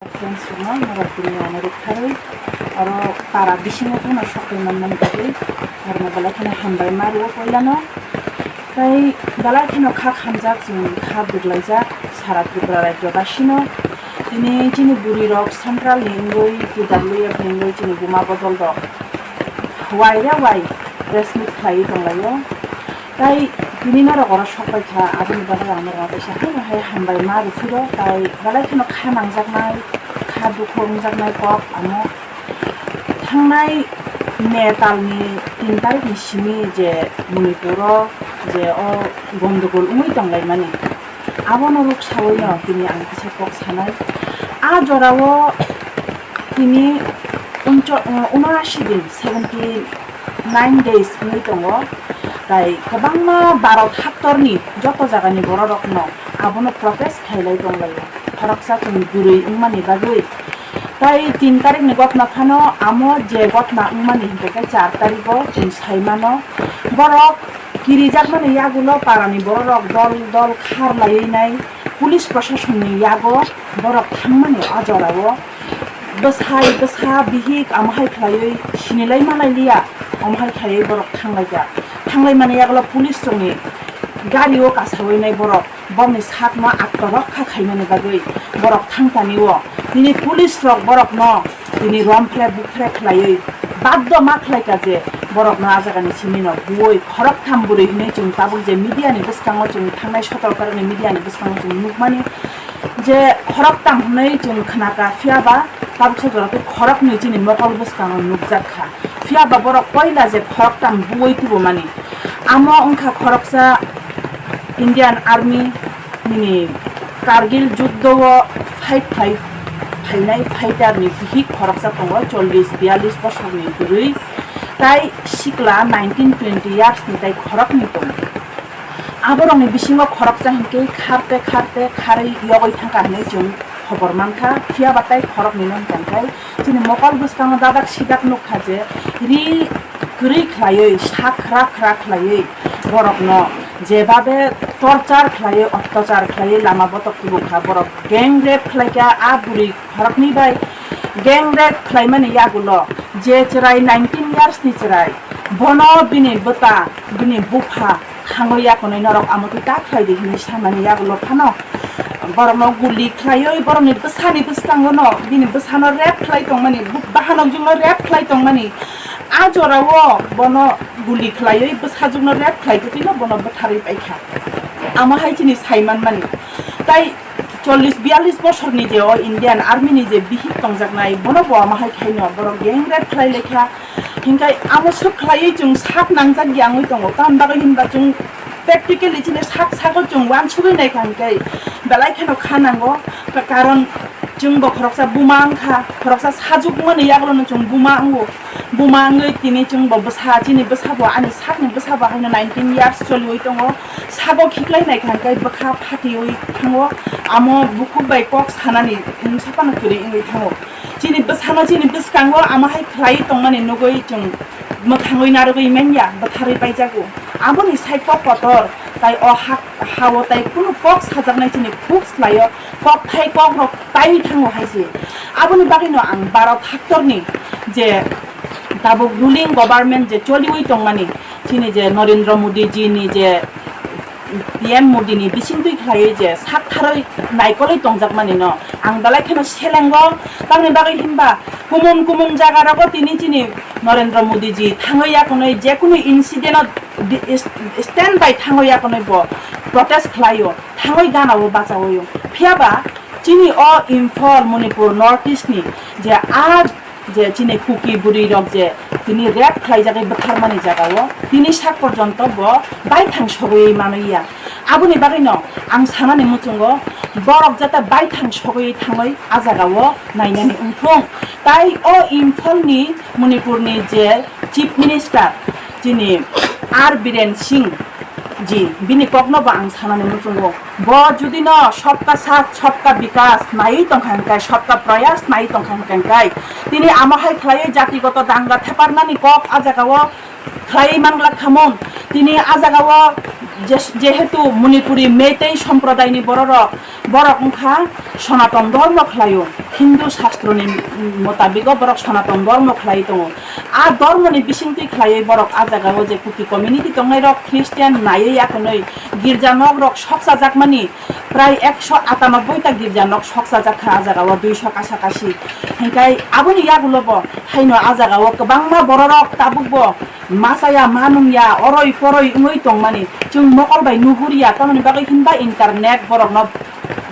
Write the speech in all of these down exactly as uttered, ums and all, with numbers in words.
Friends rokno norok tini ano rwktharwi oro para bisingo phano sokwi manmani bagwi norokno belai kheno hambai ma rwo poilano. Tai belai kheno kha khamjak chwng kha duglaijak sara Tripura rajyo basino. Tini chini bwrwi rok central ni wngwi T W F ni wngwi chini buma bodol rok wai re wai press meet khlaiwi tonglaio. Tai tini norok oro sok pai kha, aboni bagwi ang norokno kaisa haino hai hambai ma rw phiro, tai belai kheno kha nangjaknai, kha dukhu wngjaknai kok ano. Thangnai May talni tin tarikni simi je Manipuro je o gondogol wngwi tonglaimani, abono ruk sawino tini ang kisa kok sanai. A jorao tini uncho-, unashi din, seventy nine days wngwi tongo. Tai kwbangma Bharat haktorni joto jagani bororokno abono protest khailai tonglaio. Khoroksa chwng bwrwi wngmani bagwi. Tai tin tarikni gotna phano amo je gotna wngmani hinkhe khe char tarigo chwng saimano. Borok kirijakmani yagulo parani bororok dol dol kharlaiwi nai. Police proshasonni yago borok thangmani o jorao bwsai bwsa bihik amo hai khlaiwi sinilai malailiya, omo hai khlaiwi borok thanglaijak. Thanglaimani yagulo police rokni gario kasawi nai borok, borokni sakno attorok kha khaimani bagwi borok thangtanio. Tini police rok borokno tini romphre buphre khlaiwi baddo ma khlaika je borokno a jagani simino buoi khoroktham bwrwi hinwi chwng tabuk je media ni bwskango chwng thangnai sotoro tarikni media ni bwskango chwng nukmani je khoroktham hinwi chwng khnaka, phiyaba tabuksa jora tei khoroknwi chini mokol bwskango nukjak kha, phiyaba borok koila je khoroktham buoi tubumani. Amo wngkha khoroksa Indian Army nini Kargil juddo o fight khlai phainai fighter ni bihik khoroksa tongo, chollish biyallish bosorni bwrwi, tai sikla nineteen twenty years ni tai khoroknwi tongo. Aborokni bisingo khoroksa hinkhe kharte kharte kharwi yogwi thangkha hinwi chwng khobor mankha, phiyaba tai khoroknwino hinkhe chini mokol bwskango dadak sidak nukha je ri kwrwi khlaiwi, sak khra khra khlaiwi borokno jebabe torture khlaiwi, ottachar khlaiwi lama botok tubukha. Borok gang rape khlaikha, a bwrwi khoroknwi bai gang rape khlaimani yagulo je chwrai nineteen years ni chwrai, bono bini bwta, bini bupha thangwi yakonwi norok amo twi ta khlai di hinwi samani yagulo phano borokno guli khlaiwi borokni bwsani bwskango no bini bwsano rape khlai tongmani, bu-, bahanok jwngno rape khlai tongmani. A jorao bono guli khlaiwi bwsajwkno rape khlai tongwino bono bwtharwi paikha. Amo hai chini sai manmani. Tai chollish biyallish bosorni je o Indian Army ni je bihik tongjaknai, bono bo amo hai khaino borok gang rape khlai laikha. Hinkhe amo swk khlaiwi chwng sak nangjak ya wngwi tongo. Tamni bagwi hinba chwng practically chini sak sago chwng uansugwi naikha hinkhe belai kheno kha nango. Ka-, karon chwngbo khoroksa buma wngkha, khoroksa sajwkmani yagulono chwng buma wngo. Buma wngwi tini chwngbo bwsa, chini bwsabo, ani sakni bwsabo haino nineteen years choliwi tongo. Sago khiklai naikha hinkhe bwkha phatiwi thango. Amo bukhuk bai kok sanani mungsa phano kwrwi wngwi thango. Chini bwsano chini bwskango amo hai khlaiwi tongmani nugwi chwng mwthangwi narwgwi manya, bwtharwi paijago. Aboni sai kok kotor, tai o ha, hao tai kunu kok sajaknai chini khuk slaio, kok thai kok rok taiwi thango hai se. Aboni bagwino ang Bharat haktorni je tabuk ruling government je choliwi tongmani, chini je Narendra Modi ji ni je P M Modi ni bisingtwi khlaiwi je saktharwi naikolwi tongjakmani no ang belai kheno selengo. Tamni bagwi hinba kumung kumung jaga rogo tini chini Narendra Modi ji thangwi yakonwi jekunu incident o di-, is-, stand by thangwi yakonwi bo protest khlaio, thangwi gana o bachawi o. Phiyaba chini o Imphal, Manipur, North East ni je a je chini Kuki bwrwi rok je tini rape khlaijagwi bwtharmani jagao tini sak porjonto bo baithang sogwi manwi ya. Aboni bagwino ang sanani muchungo borok jata baithang sogwi thangwi a jagao nainani wngthung. Tai o Imphal ni Manipur ni je Chief Minister chini R Biren Singh ji, bini kokno bo ang sanani muchungo. Bo judino sabka saath, sabka bikas naiwi tongkha hinkhe, sabka prayas naiwi tongkha hinkhe, tini amo hai khlaiwi jatigoto danga theparnani kok a jagao khlaiwi manglak khamung. Tini a jagao je-, jehetu Manipuri Meitei somprodaini bororok, borok wngkha Sonaton dhormo khlaio. Hindu shastroni motabiko borok Sanatan dhormo khlai tongo. A dhormoni bisingtwi khlaiwi borok a jagao je Kuki community tongnairok Christian naiwi akonwi girja nokrok sokchajakmani prai ekso atanoboi ta girja nok sokchajak kha a jagao duiso kasa kasi. Hinkhe aboni yagulobo haino a jagao kwbangma bororok tabukbo machaya manungya oroi poroi wngwi tongmani chwng mokol bai nuhurya, tamoni bagwi hinba internet borokno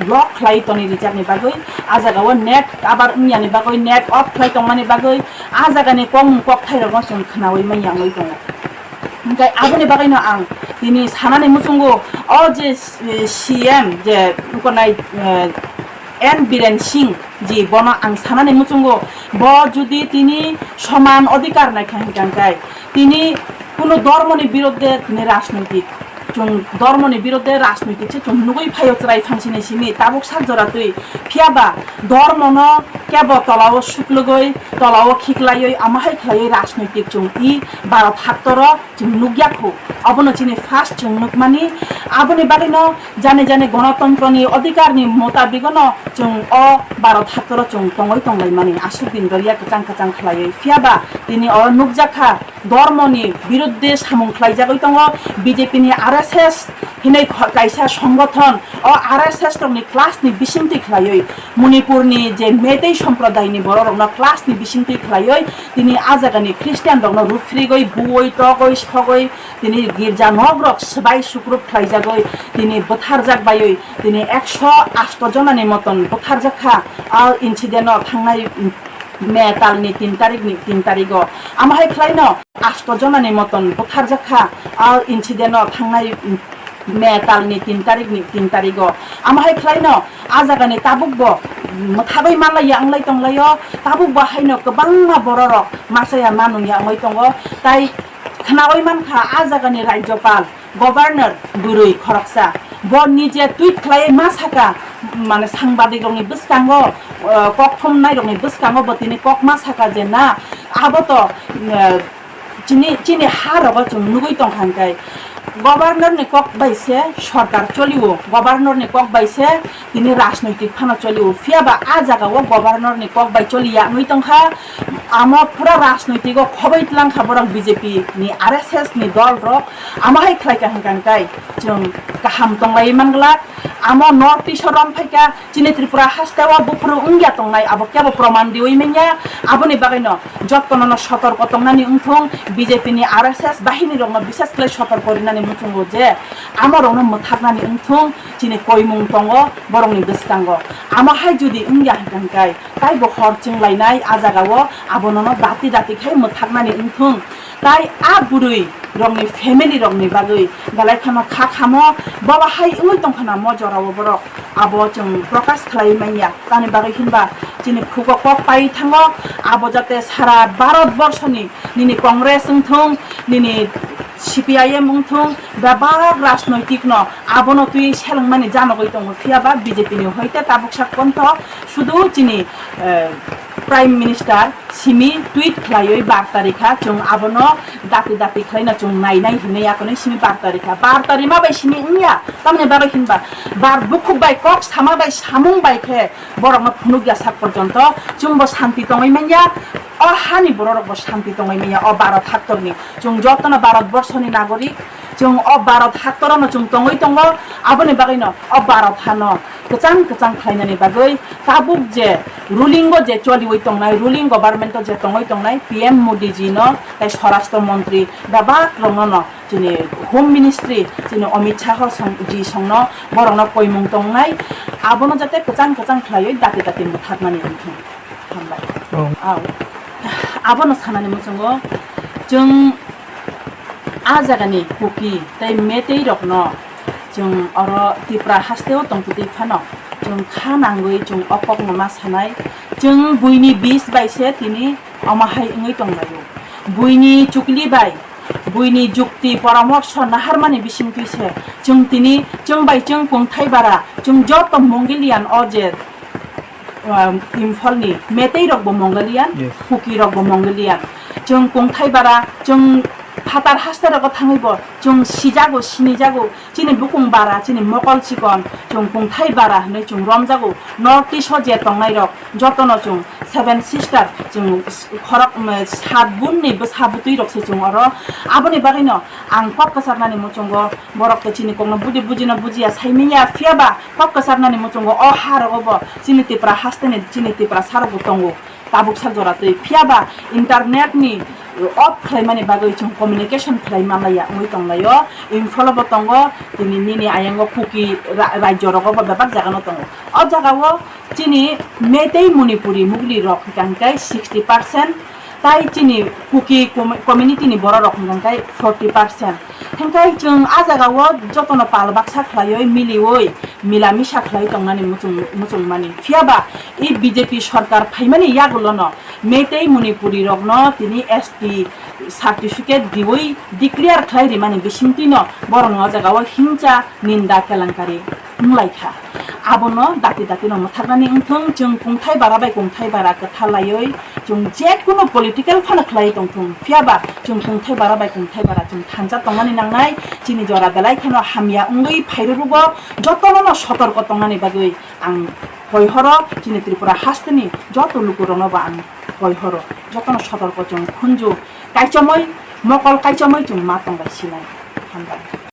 block khlai toni rijakni bagwi, a jagao net cover wngyani bagwi, net off khlai tongmani bagwi, a jagani kokmung kokthairokno chwng khnaui manya wngwi tongo. Hinkhe aboni bagwino ang tini sanani muchungo o je, eh, C M je wngkha nai, eh, N Biren Singh ji, bono ang sanani muchungo, bo judi tini soman odhikar naikha hinkha hinkhe tini kuno dhormoni birodhe tini rajnoitik, chwng dhormoni birodhe rajnoitik se chwng nugwi phaio chwrai phansini simi tabuk sak jora twi. Phiyaba dhormono kebo tolao suklugwi, tolao khiklaiwi, amahai khlaiwi rajnoitik chwng i Bharat haktoro chwng nukya khu. Abono chini first chwng nukmani. Aboni bagwino jani jani gonotontroni odhikarni motabikono chwng o Bharat haktoro chwng tongwi tonglaimani aswk din doriya kwchang kwchang khlaiwi. Phiyaba tini oro nukjakha, dhormoni biruddhe samung khlaijagwi tongo B J P ni R S S hinwi kho-, kaisa songothon. O R S S rokni class ni bisingtwi khlaiwi Manipurni je Meitei somprodaini bororokno class ni bisingtwi khlaiwi tini a jagani Christian rokno ruphrigwi, buwi, togwi, sogwi tini girja nokrok swbai sukrup khlaijagwi tini bwtharjak baiwi tini ekso asto jonani moton bwtharjak kha. A incident o thangnai May talni tin tarikni, tin tarigo. Amo hai khlaino asto jonani moton bwtharjak kha. A incident o thangnai May talni tin tarikni, tin tarigo. Amo hai khlaino a jagani tabukbo mwthagwi manlaiya wnglai tonglaio, tabukbo haino kwbangma bororok machaya manungya wngwi tongo. Tai khnaui mankha a jagani Rajyapal, Governor bwrwi khoroksa, bo nije tweet khlaiwi ma saka, mane sangbadik rokni bwskango, uh, kok thumnai rokni bwskango bo tini kok ma saka je na, abo to, uh, chini, chini ha rogo chwng nugwi tongkha hinkhe Governor ni kok bai se sorkar cholio, Governor ni kok bai se tini rajnoitik phano cholio, phiyaba a jagao Governor ni kok bai choliya wngwi tongkha. Amo pura rajnoitiko khoboi tlangkha borok B J P ni, R S S ni dol rok. Amo hai khlai kha hinkha hinkhe chwng kaham tonglai manglak. Amo North East o rom phaikha, chini Tripura hasteo buphuru wngya tongnai, abo kebo proman diwi manya. Aboni bagwino jotono no sotorko tongnani wngthung, B J P ni R S S bahini rokno bishes khlai sotorko rinani muchungo je amo rokno mwthaknani wngthung, chini koimung tongo borokni bwskango. Amo hai jodi wngya hinkha hinkhe taibo hor chwnglainai a jagao, abonono dati dati khai mwthaknani wngthung. Tai a bwrwi rokni family rokni bagwi belai kheno kha khamo, bobo hai wngwi tongkha na mo jorao borok, abo chwng prokash khlai manya. Tamni bagwi hinba chini khugo kok pai thango, abo jate sara Bharat borshoni nini Congress wngthung, nini C P I M wngthung, bebak rajnoitik no abono twi selengmani janogwi tongo, phiyaba B J P ni hoite tabuksa kontho sudu chini, eh, Prime Minister simi tweet khlaiwi barta rikha, chwng abono dati dati khlaino chwng nainai hinwi akonwi simi barta rikha. Barta rima bai simi wngya, tamni bagwi hinba bar bukhuk bai kok sama bai samung bai khe borokno phunukya sak porjonto chwngbo santi tongwi manya, o hani bororokbo santi tongwi manya o Bharat haktorni. Chwng jotono Bharat borshoni nagorik, chwng o Bharat haktorono chwng tongwi tongo, aboni bagwino o Bharat hano kwchang kwchang khlainani bagwi tabuk je ruling o je choliwi tongnai, ruling government o je tongwi tongnai P M Modi ji no tei Swarashtra Montri bebak rokno no chini Home Ministry chini Amit Shah song, ji songno borokno koimung tongnai, abono jate kwchang kwchang khlaiwi dati dati mwthaknani wngthung. Hambai. Oh. Au. Abono sanani muchungo chwng a jagani Kuki tei Meitei rokno chwng oro Tipra hasteo tongtwi phano chwng kha nangwi chwng o kokno ma sanai. Chwng buini bis bai se tini omo hai wngwi tonglaio. Buini chukli bai, buini jukti poramorsho naharmani bisingtwi se chwng tini chwng bai chwng kungthai bara chwng joto Mongolian o je, um, Imphal ni Meitei rok bo Mongolian, yes. Kuki rok bo Mongolian. Chwng kungthai bara, chwng Phatar haste rogo thangwi bo chwng sijago, sinijago, chini bukung bara, chini mokol chikon, chwng kungthai bara hwnwi chwng romjago. North East o je tongnai rok jotono chwng Seven Sister, chwng khorok, um, sat bun ni bwsa bwtwi rok se chwng oro. Aboni bagwi no ang kok kwchar nani muchungo, borok to chini kokno budi bujino bujiya, saimanya, phiya ba kok kwchar nani muchungo o ha rogo bo chini Tipra haste ni, chini Tiprasa rok bo tongo. Tabuk sak jora twi. Phiya ba internet ni off khlaimani bagwi chwng communication khlai manlaiya wngwi tonglaio. Imphal o bo tongo, tini nini ayango Kuki ra-, rajyo rogo bo bebak jaga no tongo. O jaga o chini Meitei Manipuri Mugli rok hwnkha hwnkhe sixty percent, tai chini Kuki com-, community ni borok rok hwnkha hwnkhe forty percent. Hwnkhe chwng a jaga o jotono pal baksa khlaiwi miliwi mila misa khlai tongnani muchung-, muchungmani. Phiya ba i B J P sorkar phaimani yagulono Meitei Manipuri rokno tini S T certificate diwi declare khlai rimani bisingtwino borokni o jaga o hingcha ninda kelankari wnglaikha. Abono dati dati no mwthaknani wngthung, chwng kungthai bara bai kungthai bara kwtha laiwi chwng je kunu political phano khlai tongthung, phiya ba chwng kungthai bara bai kungthai bara chwng thansa tongmani nangnai. Chini jora belai kheno hamya wngwi phairwrwgo, jotono no sotorko tongnani bagwi ang koi horo, chini Tripura hasteni joto lukurokno bo ang koi horo, jotono sotorko chwng khunju, kaichamwi, mokol kaichamwi chwng ma tongbai sinai. Hambai.